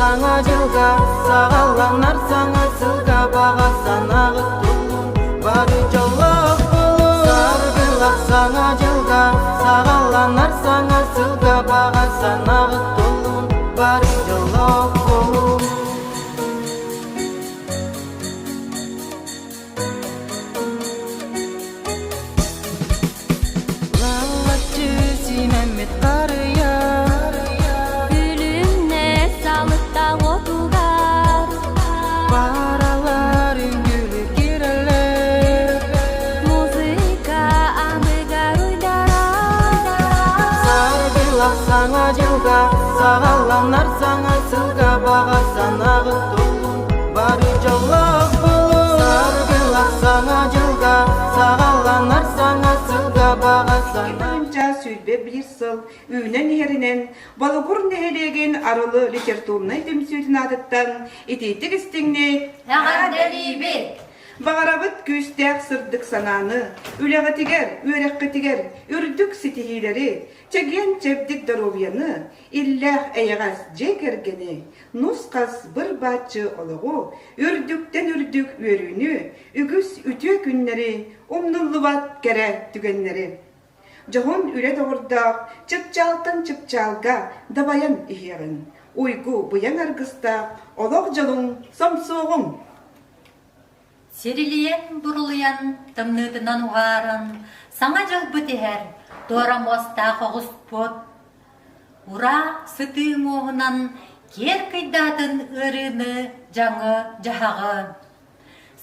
саҥа дьылга Саҕаланар саҥа сылга Баҕа санааҕыт туоллун Бары дьоллоох буолуҥ Саргылах саҥа дьылга Саҕаланар саҥа сылга Баҕа санааҕыт туоллун Бары дьоллоох буолуҥ Лаллаччы симэммит харыйа Күлүмнэ салытта отугар Паралар үҥкүүлү киирэллэр Музыка аныгар уйдарар Саргылах саҥа дьылга Саҕаланар саҥа сылга Баҕа санааҕыт туоллун Бары дьоллоох буолуҥ Саргылах саҥа дьылга Саҕаланар саҥа сылга Баҕа санаа 2021 сыл үүнэн иһэринэн Болугур нэһилиэгин Арылы литературнай түмсүүтүн аатыттан итиитик истиҥник Эҕэрдэлиибит! Баҕарабыт күүстээх сырдык санааны, үлэҕитигэр, үөрэххитигэр үрдүк ситиһиилэри, чэгиэн-чэбдик доруобуйаны, иллээх эйэҕэс дьиэ кэргэни, нус-хас быр-бааччы олоҕу, үрдүктэн үрдүк үөрүүнү, үгүс үтүө күннэри, умнуллубат кэрэ түгэннэри. Дьоһун үлэ доҕордоох чыпчаалтан чыпчаалга дабайан иһиэҕиҥ, уйгу быйаҥ аргыстаах олох дьолуҥ сомсуоҕуҥ! Сирилийэн-бурулуйан, тымныытынан уһааран, Саҥа дьылбыт иһэр, туора муостаах оҕуспут. Ураа сытыы муоһунан киэр кыйдаатын ыарыыны, дьаҥы, дьаһаҕы.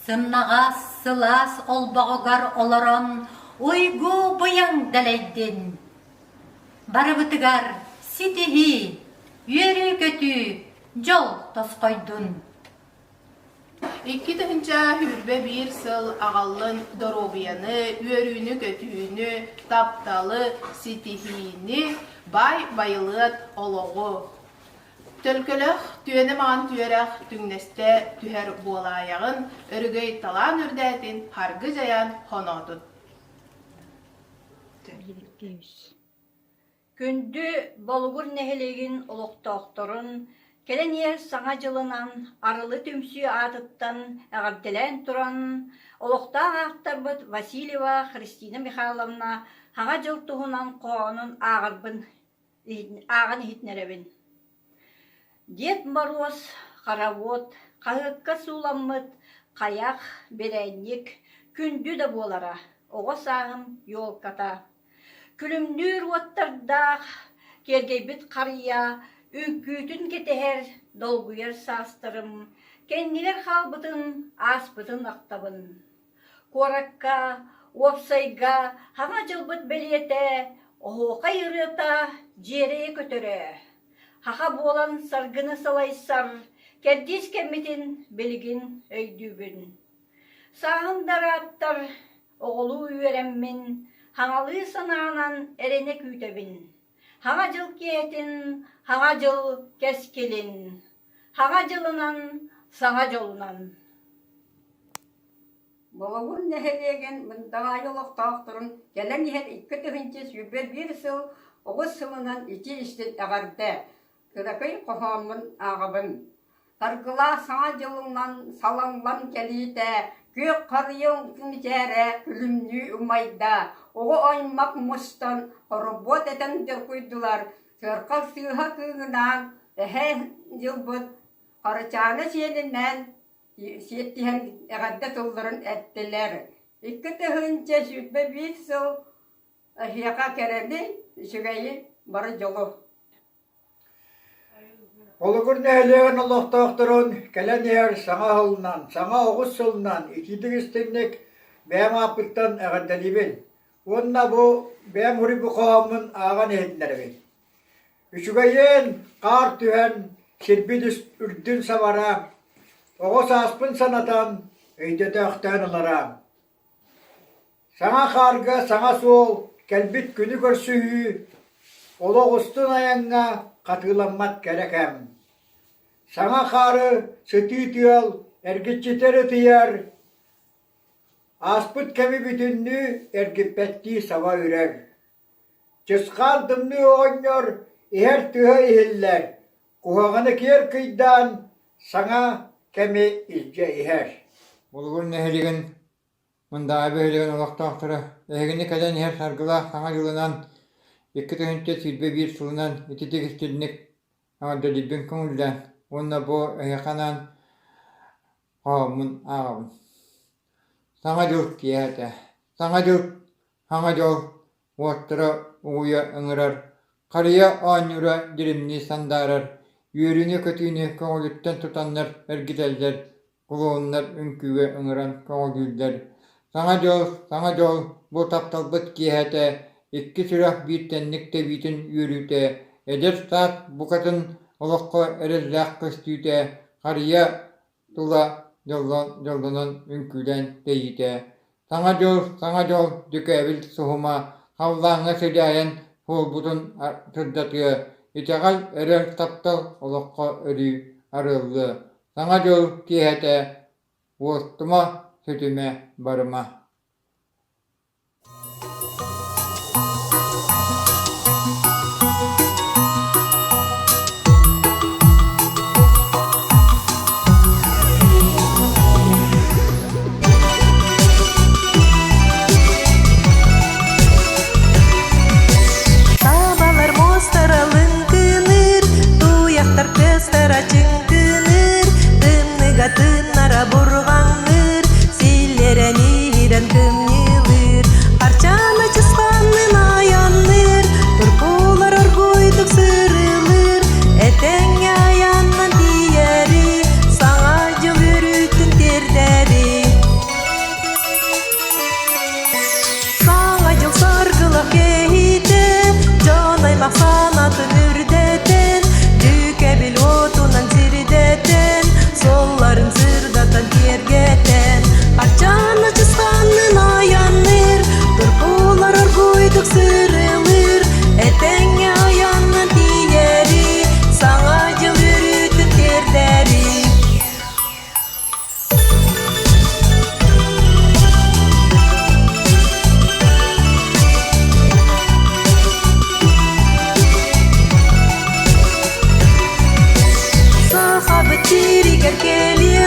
Сымнаҕас, сылаас олбоҕугар олорон уйгу быйаҥ дэлэйдин. Барыбытыгар ситиһии, үөрүү-көтүү, дьол тосхойдун. 2021 сыл аҕаллын доруобуйаны, үөрүүнү-көтүүнү, тапталы, ситиһиини, баай байылыат олоҕу. Төлкөлөх, түөнэ маҕан түөрэх түҥнэстэ түһэр буолаайаҕын, өрөгөй талаан үрдээтин, харгы дьайан хоноотун. Күндү Болугур нэһилиэгин олохтоохторун кэлэн иһэр Саҥа дьылынан Арылы түмсүү аатыттан эҕэрдэлээн туран, олохтоох ааптарбыт Васильева Христина Михайловна Саҥа дьыл туһунан хоһоонун ааҕарбын ааҕан иһитинэрэбин. Дед Моруос хоровод хаһыакка сууламмыт хайах, бирээнньик күндү да буолара, оҕо сааһым елката. Күлүмнүүр уоттардаах киэргэйбит харыйа үҥкүүтүн кэтэһэр, долгуйар саастарым кэннигэр хаалбытын, ааспытын ахтабын. Куоракка, уопсайга Саҥа дьылбыт бэлиэтэ, оһуохай ырыата дьиэрэйэ көтөрө. Саха буолан саргыны салайсар кэрдиис кэммитин билигин өйдүүбүн. Сааһым да ырааттар, оҕолуу үөрэммин, хаҥалыы санаанан эрэнэ күүтэбин. Хаҥа дьыл киэһэтин, хаҥа дьыл кэскилин, хаҥа дьылынан, саҥа дьолунан. Болугур нэһилиэгин Мындаҕаайы олохтоохторун кэлэн иһэр 2021 сыл оҕус сылынан итии-истиҥ эҕэрдэ Кыракый хоһооммун ааҕабын. Саргылаах Саҥа дьылынан салаллан кэлиитэ, күөх харыйа мичээрэ күлүмнүү умайда, оҕо аймах мустан хоробуот этэн дьоргуйдулар, сыарҕа сыыһа кыыһынаан эһээ дьылбыт Харачаана сиэнинээн сиэттиһэн эҕэрдэ тылларын эттилэр. 2021 сыл эһиэхэ кэрэни, үчүгэйи, бары дьолу! Болугур нэһилиэгин олохтоохторун кэлэн иһэр саҥа сылынан, саҥа оҕус сылынан итиитик истиҥник бэйэм ааппыттан эҕэрдэлиибин уонна бу бэйэм уруйбу хоһооммун ааҕан иһитиннэрэбин. Үчүгэйиэн хаар түһэн, сирбит үрдүн сабара, оҕо сааспын санатан, өйдөтөөхтөөн ылара. Саҥа хаарга саҥа суол, кэлбит күнү көрсүһүү, олох устун айаҥҥа хатыыламмат кэрэ кэм. Саҥа хаары сытыы тыал эргиччитэр ытыйар, ааспыт кэми бүтүннүү эргиппэттии саба үрэр. Чысхаан тымныы оҕонньор иһэр тыаһа иһиллэр. куһаҕаны киэр кыйдаан саҥа кэми илдьэ иһэр. Болугур нэһилиэгин Мындаҕай бөһүөлэгин олохтоохторо эһигини кэлэн иһэр саргылаах Саҥа дьылынан 2021 сылынан ититик истинник эҕэрдэлиирбин көҥүллээн уонна бу эһиэхэ анаан хоһооммун ааҕабын. Саҥа дьыл киэһэтэ. Саҥа дьыл, саҥа дьол уоттара угуйа ыҥырар, харыйа оонньуура дьиримнии сандаарар, үөрүүнү-көтүүнү көҥүлүттэн тутаннар эргитэллэр, клоуннар үҥкүүгэ ыҥыран көҕүлүүллэр. Саҥа дьол, саҥа дьол, бу тапталбыт киэһэтэ, икки сүрэх биир тэнник тэбиитин үөрүүтэ, эдэр саас букатын олоххо эрэллээх көстүүтэ, харыйа тула дьоллонон үҥкүүлээн тэйиитэ. Саҥа дьол, саҥа дьол, дьүкээбил суһума, халлааҥҥа сыдьаайан суолбутун сырдатыа, итэҕэл, эрэл, таптал олоххо өрүү арыаллыа. Саҥа дьыл киэһэтэ уостума, сүтүмэ, барыма. Табалар муостара лыҥкыныыр, туйахтар тыастара чыҥкыныыр, тымныга тыыннара бурҕаҥныыр, силлэрэн иһирэн кымньыылыыр, Арчаана чысхааннын айанныыр, туркулар оргууйдук сырылыыр, этэҥҥэ айаннан тиийэри, саҥа дьыл үөрүүтүн тиэрдэри. Саҥа дьыл саргылах кэһиитэ, дьон аймах санаатын үрдэтэн, дьүкэбил уотунан сирдэтэн, суолларын сырдатан киэргэтэн, Арчаана чысхаанын айанныыр, туркулар оргууйдук сырылыыр, этэҥҥэ айаннан тиийэри, саҥа дьыл үөрүүтүн тиэрдэри. Сахабыт сиригэр кэлиэҕиҥ.